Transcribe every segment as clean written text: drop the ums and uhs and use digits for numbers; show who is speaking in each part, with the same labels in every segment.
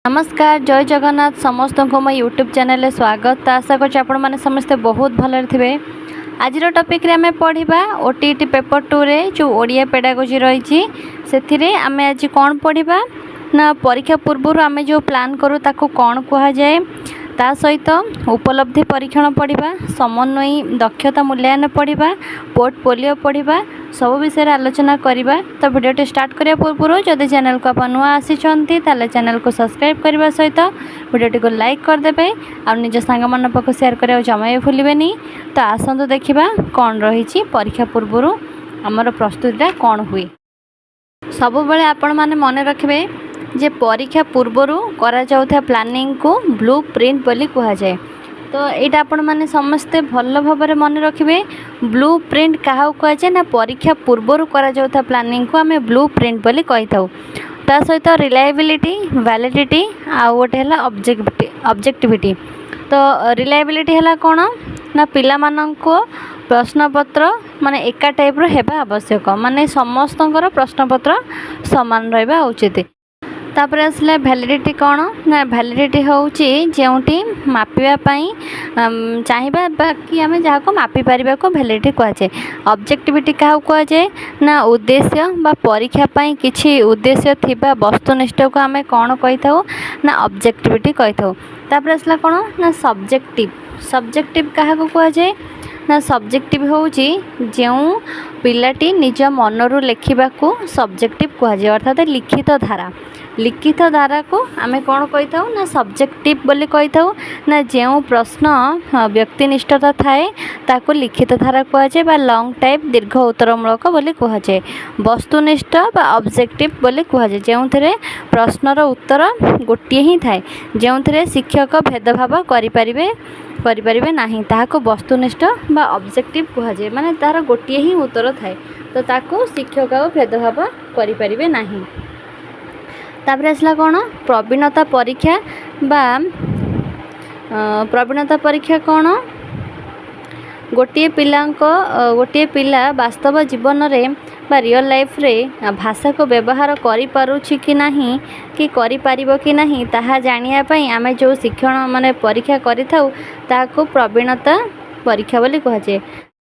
Speaker 1: ନମସ୍କାର, ଜୟ ଜଗନ୍ନାଥ। ସମସ୍ତଙ୍କୁ ମୋ ୟୁଟ୍ୟୁବ୍ ଚ୍ୟାନେଲରେ ସ୍ୱାଗତ। ତ ଆଶା କରୁଛି ଆପଣମାନେ ସମସ୍ତେ ବହୁତ ଭଲରେ ଥିବେ। ଆଜିର ଟପିକ୍ରେ ଆମେ ପଢ଼ିବା ଓଟିଇଟି ପେପର୍ ଟୁରେ ଯେଉଁ ଓଡ଼ିଆ ପେଡ଼ାଗୋଜି ରହିଛି, ସେଥିରେ ଆମେ ଆଜି କ'ଣ ପଢ଼ିବା ନା ପରୀକ୍ଷା ପୂର୍ବରୁ ଆମେ ଯେଉଁ ପ୍ଲାନ୍ କରୁ, ତାକୁ କ'ଣ କୁହାଯାଏ। ତା ସହିତ ଉପଲବ୍ଧି ପରୀକ୍ଷଣ ପଢ଼ିବା, ସମନ୍ୱୟୀ ଦକ୍ଷତା ମୂଲ୍ୟାୟନ ପଢ଼ିବା, ପୋର୍ଟଫୋଲିଓ ପଢ଼ିବା, ସବୁ ବିଷୟରେ ଆଲୋଚନା କରିବା। ତ ଭିଡ଼ିଓଟି ଷ୍ଟାର୍ଟ କରିବା ପୂର୍ବରୁ ଯଦି ଚ୍ୟାନେଲକୁ ଆପଣ ନୂଆ ଆସିଛନ୍ତି, ତାହେଲେ ଚ୍ୟାନେଲକୁ ସବସ୍କ୍ରାଇବ୍ କରିବା ସହିତ ଭିଡ଼ିଓଟିକୁ ଲାଇକ୍ କରିଦେବେ ଆଉ ନିଜ ସାଙ୍ଗମାନଙ୍କ ପାଖକୁ ସେୟାର କରିବାକୁ ଜମା ବି ଭୁଲିବେନି। ତ ଆସନ୍ତୁ ଦେଖିବା କ'ଣ ରହିଛି, ପରୀକ୍ଷା ପୂର୍ବରୁ ଆମର ପ୍ରସ୍ତୁତିଟା କ'ଣ ହୁଏ। ସବୁବେଳେ ଆପଣମାନେ ମନେ ରଖିବେ ଯେ ପରୀକ୍ଷା ପୂର୍ବରୁ କରାଯାଉଥିବା ପ୍ଲାନିଂକୁ ବ୍ଲୁ ପ୍ରିଣ୍ଟ ବୋଲି କୁହାଯାଏ। ତ ଏଇଟା ଆପଣମାନେ ସମସ୍ତେ ଭଲ ଭାବରେ ମନେ ରଖିବେ। ବ୍ଲୁ ପ୍ରିଣ୍ଟ କାହାକୁ କୁହାଯାଏ ନା ପରୀକ୍ଷା ପୂର୍ବରୁ କରାଯାଉଥିବା ପ୍ଲାନିଂକୁ ଆମେ ବ୍ଲୁ ପ୍ରିଣ୍ଟ ବୋଲି କହିଥାଉ। ତା ସହିତ ରିଲାଏବିଲିଟି, ଭ୍ୟାଲିଡ଼ିଟି ଆଉ ଗୋଟେ ହେଲା ଅବଜେକ୍ଟିଭିଟି। ତ ରିଲାଏବିଲିଟି ହେଲା କ'ଣ ନା ପିଲାମାନଙ୍କୁ ପ୍ରଶ୍ନପତ୍ର ମାନେ ଏକା ଟାଇପ୍ର ହେବା ଆବଶ୍ୟକ, ମାନେ ସମସ୍ତଙ୍କର ପ୍ରଶ୍ନପତ୍ର ସମାନ ରହିବା ଉଚିତ। ତାପରେ ଆସିଲା ଭ୍ୟାଲିଡ଼ିଟି କ'ଣ ନା ଭ୍ୟାଲିଡ଼ିଟି ହେଉଛି ଯେଉଁଠି ମାପିବା ପାଇଁ ଚାହିଁବା ବା କି ଆମେ ଯାହାକୁ ମାପି ପାରିବାକୁ ଭ୍ୟାଲିଡ଼ିଟି କୁହାଯାଏ। ଅବଜେକ୍ଟିଭିଟି କାହାକୁ କୁହାଯାଏ ନା ଉଦ୍ଦେଶ୍ୟ ବା ପରୀକ୍ଷା ପାଇଁ କିଛି ଉଦ୍ଦେଶ୍ୟ ଥିବା ବସ୍ତୁନିଷ୍ଠକୁ ଆମେ କ'ଣ କହିଥାଉ ନା ଅବଜେକ୍ଟିଭିଟି କହିଥାଉ। ତାପରେ ଆସିଲା କ'ଣ ନା ସବଜେକ୍ଟିଭ୍। ସବଜେକ୍ଟିଭ୍ କାହାକୁ କୁହାଯାଏ ନା ସବଜେକ୍ଟିଭ୍ ହେଉଛି ଯେଉଁ ପିଲାଟି ନିଜ ମନରୁ ଲେଖିବାକୁ ସବଜେକ୍ଟିଭ୍ କୁହାଯାଏ। ଅର୍ଥାତ୍ ଲିଖିତ ଧାରା, ଲିଖିତ ଧାରାକୁ ଆମେ କ'ଣ କହିଥାଉ ନା ସବଜେକ୍ଟିଭ୍ ବୋଲି କହିଥାଉ। ନା ଯେଉଁ ପ୍ରଶ୍ନ ବ୍ୟକ୍ତିନିଷ୍ଠତା ଥାଏ, ତାକୁ ଲିଖିତ ଧାରା କୁହାଯାଏ ବା ଲଙ୍ଗ୍ ଟାଇପ୍, ଦୀର୍ଘ ଉତ୍ତରମୂଳକ ବୋଲି କୁହାଯାଏ। ବସ୍ତୁନିଷ୍ଠ ବା ଅବଜେକ୍ଟିଭ୍ ବୋଲି କୁହାଯାଏ ଯେଉଁଥିରେ ପ୍ରଶ୍ନର ଉତ୍ତର ଗୋଟିଏ ହିଁ ଥାଏ, ଯେଉଁଥିରେ ଶିକ୍ଷକ ଭେଦଭାବ କରିପାରିବେ ନାହିଁ, ତାହାକୁ ବସ୍ତୁନିଷ୍ଠ ବା ଅବଜେକ୍ଟିଭ୍ କୁହାଯାଏ। ମାନେ ତାହାର ଗୋଟିଏ ହିଁ ଉତ୍ତର ଥାଏ, ତ ତାକୁ ଶିକ୍ଷକ ଆଉ ଭେଦଭାବ କରିପାରିବେ ନାହିଁ। ତାପରେ ଆସିଲା କ'ଣ? ପ୍ରବୀଣତା ପରୀକ୍ଷା ବା ପ୍ରବୀଣତା ପରୀକ୍ଷା କ'ଣ? ଗୋଟିଏ ପିଲା ବାସ୍ତବ ଜୀବନରେ ବା ରିଅଲ୍ ଲାଇଫ୍ରେ ଭାଷାକୁ ବ୍ୟବହାର କରିପାରୁଛି କି ନାହିଁ କି କରିପାରିବ କି ନାହିଁ, ତାହା ଜାଣିବା ପାଇଁ ଆମେ ଯେଉଁ ଶିକ୍ଷଣ ମାନେ ପରୀକ୍ଷା କରିଥାଉ, ତାହାକୁ ପ୍ରବୀଣତା ପରୀକ୍ଷା ବୋଲି କୁହାଯାଏ।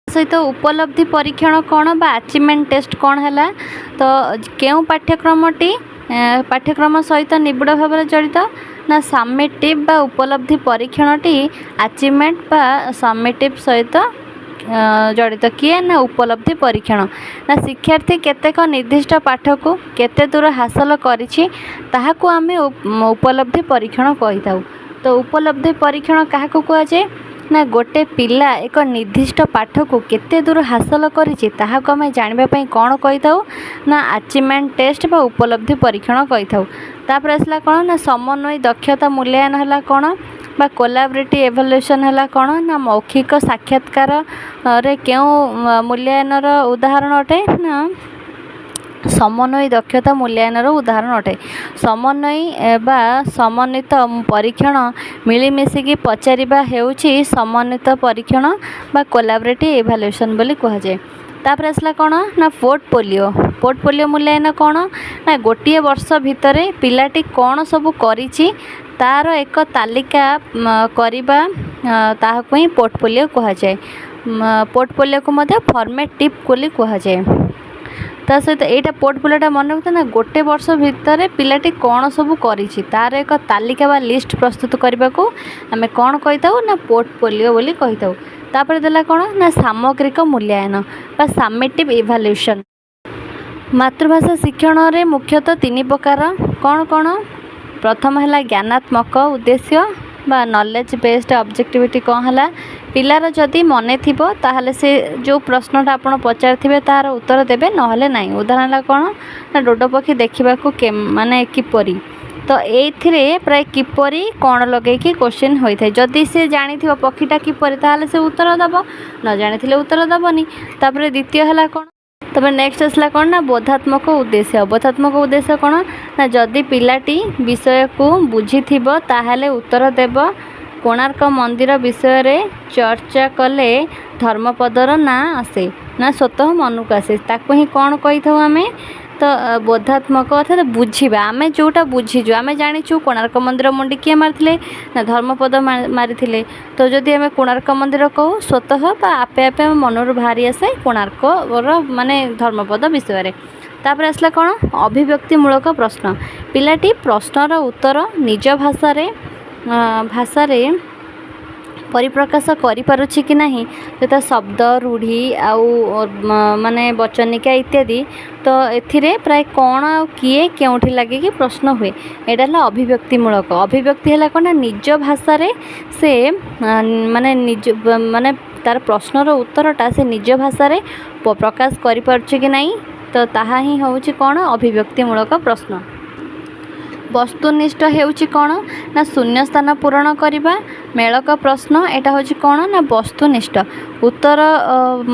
Speaker 1: ସହିତ ଉପଲବ୍ଧି ପରୀକ୍ଷଣ କ'ଣ ବା ଆଚିଭମେଣ୍ଟ ଟେଷ୍ଟ କ'ଣ ହେଲା? ତ କେଉଁ ପାଠ୍ୟକ୍ରମଟି ପାଠ୍ୟକ୍ରମ ସହିତ ନିବିଡ଼ ଭାବରେ ଜଡ଼ିତ ନା ସମିଟିଭ୍ ବା ଉପଲବ୍ଧି ପରୀକ୍ଷଣଟି ଆଚିଭମେଣ୍ଟ ବା ସମିଟିଭ୍ ସହିତ ଜଡ଼ିତ। କିଏ ନା ଉପଲବ୍ଧି ପରୀକ୍ଷଣ। ନା ଶିକ୍ଷାର୍ଥୀ କେତେକ ନିର୍ଦ୍ଦିଷ୍ଟ ପାଠକୁ କେତେ ଦୂର ହାସଲ କରିଛି, ତାହାକୁ ଆମେ ଉପଲବ୍ଧି ପରୀକ୍ଷଣ କହିଥାଉ। ତ ଉପଲବ୍ଧି ପରୀକ୍ଷଣ କାହାକୁ କୁହାଯାଏ ନା ଗୋଟେ ପିଲା ଏକ ନିର୍ଦ୍ଦିଷ୍ଟ ପାଠକୁ କେତେ ଦୂର ହାସଲ କରିଛି, ତାହାକୁ ଆମେ ଜାଣିବା ପାଇଁ କ'ଣ କହିଥାଉ ନା ଆଚିଭମେଣ୍ଟ ଟେଷ୍ଟ ବା ଉପଲବ୍ଧି ପରୀକ୍ଷଣ କହିଥାଉ। ତାପରେ ଆସିଲା କ'ଣ ନା ସମନ୍ୱୟୀ ଦକ୍ଷତା ମୂଲ୍ୟାୟନ ହେଲା କ'ଣ ବା କୋଲାବରେଟିଭ୍ ଏଭାଲୁଏସନ୍ ହେଲା କ'ଣ ନା ମୌଖିକ ସାକ୍ଷାତକାରରେ କେଉଁ ମୂଲ୍ୟାୟନର ଉଦାହରଣ ଅଟେ ନା ସମନ୍ୱୟୀ ଦକ୍ଷତା ମୂଲ୍ୟାୟନର ଉଦାହରଣ ଅଟେ। ସମନ୍ୱୟୀ ବା ସମନ୍ୱିତ ପରୀକ୍ଷଣ, ମିଳିମିଶିକି ପଚାରିବା ହେଉଛି ସମନ୍ୱିତ ପରୀକ୍ଷଣ ବା କୋଲାବରେଟିଭ୍ ଇଭାଲୁଏସନ୍ ବୋଲି କୁହାଯାଏ। ତାପରେ ଆସିଲା କ'ଣ ନା ପୋର୍ଟଫୋଲିଓ। ପୋର୍ଟଫୋଲିଓ ମୂଲ୍ୟାୟନ କ'ଣ ନା ଗୋଟିଏ ବର୍ଷ ଭିତରେ ପିଲାଟି କ'ଣ ସବୁ କରିଛି, ତା'ର ଏକ ତାଲିକା କରିବା, ତାହାକୁ ହିଁ ପୋର୍ଟଫୋଲିଓ କୁହାଯାଏ। ପୋର୍ଟଫୋଲିଓକୁ ମଧ୍ୟ ଫର୍ମେଟିଭ୍ ବୋଲି କୁହାଯାଏ। ତା ସହିତ ଏଇଟା ପୋର୍ଟଫୋଲିଓଟା ମନେ ରଖିଥାଅ ନା ଗୋଟେ ବର୍ଷ ଭିତରେ ପିଲାଟି କ'ଣ ସବୁ କରିଛି, ତା'ର ଏକ ତାଲିକା ବା ଲିଷ୍ଟ ପ୍ରସ୍ତୁତ କରିବାକୁ ଆମେ କ'ଣ କହିଥାଉ ନା ପୋର୍ଟଫୋଲିଓ ବୋଲି କହିଥାଉ। ତାପରେ ଦେଲା କ'ଣ ନା ସାମଗ୍ରିକ ମୂଲ୍ୟାୟନ ବା ସାମେଟିଭ୍ ଇଭାଲୁଏସନ୍। ମାତୃଭାଷା ଶିକ୍ଷଣରେ ମୁଖ୍ୟତଃ ତିନି ପ୍ରକାର। କ'ଣ କ'ଣ? ପ୍ରଥମ ହେଲା ଜ୍ଞାନାତ୍ମକ ଉଦ୍ଦେଶ୍ୟ ବା ନଲେଜ୍ ବେସ୍ଡ ଅବଜେକ୍ଟିଭିଟି। କ'ଣ ହେଲା? ପିଲାର ଯଦି ମନେ ଥିବ, ତାହେଲେ ସେ ଯେଉଁ ପ୍ରଶ୍ନଟା ଆପଣ ପଚାରିଥିବେ, ତାହାର ଉତ୍ତର ଦେବେ, ନହେଲେ ନାହିଁ। ଉଦାହରଣ ହେଲା କ'ଣ ନା ଡୋଡୋ ପକ୍ଷୀ ଦେଖିବାକୁ ମାନେ କିପରି? ତ ଏଇଥିରେ ପ୍ରାୟ କିପରି, କ'ଣ ଲଗେଇକି କୋଶ୍ଚିନ୍ ହୋଇଥାଏ। ଯଦି ସେ ଜାଣିଥିବ ପକ୍ଷୀଟା କିପରି, ତାହେଲେ ସେ ଉତ୍ତର ଦେବ, ନ ଜାଣିଥିଲେ ଉତ୍ତର ଦେବନି। ତାପରେ ଦ୍ୱିତୀୟ ହେଲା କ'ଣ? ତାପରେ ନେକ୍ସଟ ଆସିଲା କ'ଣ ନା ବୋଧାତ୍ମକ ଉଦ୍ଦେଶ୍ୟ। ବୋଧାତ୍ମକ ଉଦ୍ଦେଶ୍ୟ କ'ଣ ନା ଯଦି ପିଲାଟି ବିଷୟକୁ ବୁଝିଥିବ, ତାହେଲେ ଉତ୍ତର ଦେବ। କୋଣାର୍କ ମନ୍ଦିର ବିଷୟରେ ଚର୍ଚ୍ଚା କଲେ ଧର୍ମପଦର ନାଁ ଆସେ ନା ସ୍ୱତଃ ମନକୁ ଆସେ? ତାକୁ ହିଁ କ'ଣ କହିଥାଉ ଆମେ? ତ ବୋଧାତ୍ମକ ଅର୍ଥାତ୍ ବୁଝିବା। ଆମେ ଯେଉଁଟା ବୁଝିଛୁ, ଆମେ ଜାଣିଛୁ କୋଣାର୍କ ମନ୍ଦିର ମୁଣ୍ଡି କିଏ ମାରିଥିଲେ ନା ଧର୍ମପଦ ମାରିଥିଲେ। ତ ଯଦି ଆମେ କୋଣାର୍କ ମନ୍ଦିର କହୁ, ସ୍ୱତଃ ବା ଆପେ ଆପେ ଆମ ମନରୁ ବାହାରି ଆସେ କୋଣାର୍କର ମାନେ ଧର୍ମପଦ ବିଷୟରେ। ତାପରେ ଆସିଲା କ'ଣ? ଅଭିବ୍ୟକ୍ତିମୂଳକ ପ୍ରଶ୍ନ। ପିଲାଟି ପ୍ରଶ୍ନର ଉତ୍ତର ନିଜ ଭାଷାରେ ପରିପ୍ରକାଶ କରିପାରୁଛି କି ନାହିଁ, ଯଥା ଶବ୍ଦ, ରୂଢ଼ି ଆଉ ମାନେ ବଚନିକା ଇତ୍ୟାଦି। ତ ଏଥିରେ ପ୍ରାୟ କ'ଣ ଆଉ କିଏ, କେଉଁଠି ଲାଗିକି ପ୍ରଶ୍ନ ହୁଏ। ଏଇଟା ହେଲା ଅଭିବ୍ୟକ୍ତିମୂଳକ। ଅଭିବ୍ୟକ୍ତି ହେଲା କ'ଣ ନା ନିଜ ଭାଷାରେ ସେ ମାନେ ନିଜ ମାନେ ତାର ପ୍ରଶ୍ନର ଉତ୍ତରଟା ସେ ନିଜ ଭାଷାରେ ପ୍ରକାଶ କରିପାରୁଛି କି ନାହିଁ, ତ ତାହା ହିଁ ହେଉଛି କ'ଣ? ଅଭିବ୍ୟକ୍ତିମୂଳକ ପ୍ରଶ୍ନ। ବସ୍ତୁନିଷ୍ଠ ହେଉଛି କ'ଣ ନା ଶୂନ୍ୟ ସ୍ଥାନ ପୂରଣ କରିବା, ମେଳକ ପ୍ରଶ୍ନ। ଏଇଟା ହେଉଛି କ'ଣ ନା ବସ୍ତୁନିଷ୍ଠ। ଉତ୍ତର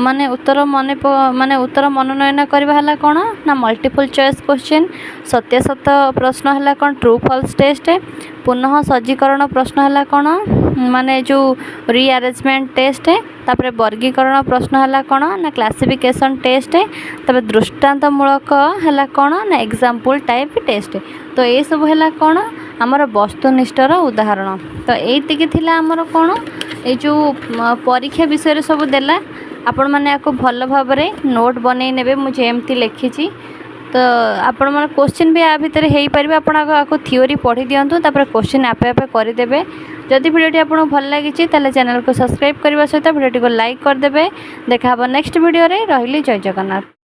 Speaker 1: ମାନେ ଉତ୍ତର ମନେ ମାନେ ଉତ୍ତର ମନୋନୟନ କରିବା ହେଲା କ'ଣ ନା ମଲ୍ଟିପୁଲ୍ ଚଏସ୍ କୋଶ୍ଚିନ୍। ସତ୍ୟାସତ୍ୟ ପ୍ରଶ୍ନ ହେଲା କ'ଣ? True false test. ପୁନଃ ସଜ୍ଜୀକରଣ ପ୍ରଶ୍ନ ହେଲା କ'ଣ? ମାନେ ଯେଉଁ ରିଆରେଞ୍ଜମେଣ୍ଟ ଟେଷ୍ଟ। ତାପରେ ବର୍ଗୀକରଣ ପ୍ରଶ୍ନ ହେଲା କ'ଣ ନା କ୍ଲାସିଫିକେସନ୍ ଟେଷ୍ଟ। ତାପରେ ଦୃଷ୍ଟାନ୍ତମୂଳକ ହେଲା କ'ଣ ନା ଏକ୍ଜାମ୍ପଲ୍ ଟାଇପ୍ ଟେଷ୍ଟ। ତ ଏସବୁ ହେଲା କ'ଣ ଆମର ବସ୍ତୁନିଷ୍ଠର ଉଦାହରଣ। ତ ଏଇତିକି ଥିଲା ଆମର କ'ଣ ଏଇ ଯେଉଁ ପରୀକ୍ଷା ବିଷୟରେ ସବୁ ଦେଲା। ଆପଣମାନେ ୟାକୁ ଭଲ ଭାବରେ ନୋଟ୍ ବନେଇ ନେବେ, ମୁଁ ଯେମିତି ଲେଖିଛି। ତ ଆପଣମାନେ କୋଶ୍ଚିନ୍ ବି ୟା ଭିତରେ ହେଇପାରିବ। ଆପଣ ଆଗ ଆକୁ ଥିଓରି ପଢ଼ି ଦିଅନ୍ତୁ, ତାପରେ କୋଶ୍ଚିନ୍ ଆପେ ଆପେ କରିଦେବେ। ଯଦି ଭିଡ଼ିଓଟି ଆପଣଙ୍କୁ ଭଲ ଲାଗିଛି, ତାହେଲେ ଚ୍ୟାନେଲକୁ ସବସ୍କ୍ରାଇବ୍ କରିବା ସହିତ ଭିଡ଼ିଓଟିକୁ ଲାଇକ୍ କରିଦେବେ। ଦେଖା ହେବ ନେକ୍ସଟ ଭିଡ଼ିଓରେ। ରହିଲି, ଜୟ ଜଗନ୍ନାଥ।